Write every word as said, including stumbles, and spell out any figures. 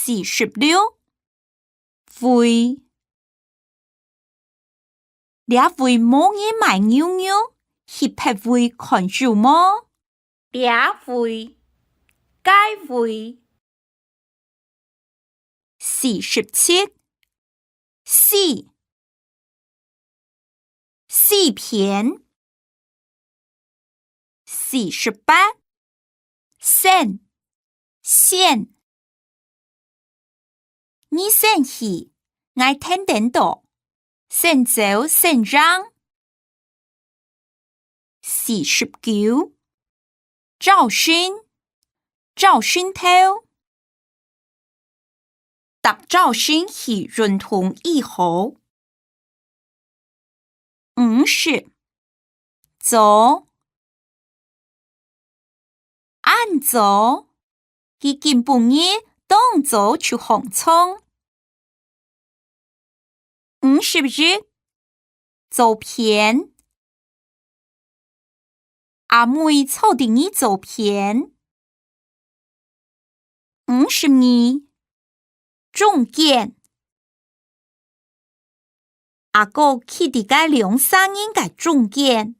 四十六，位。這位無人賣牛肉，去別位看有無？這位，該位。四十七，四。 四片。四十八，先，先。你先去，𠊎跈等到，先走先贏。四十九，朝晨，朝晨頭。 逐朝晨去運動已好。五十，早，恁早，佢今晡日當早就䟘床。五十一， 左片。阿妹坐佇你左片。五十二，中間。阿哥企佇該兩儕人个中間。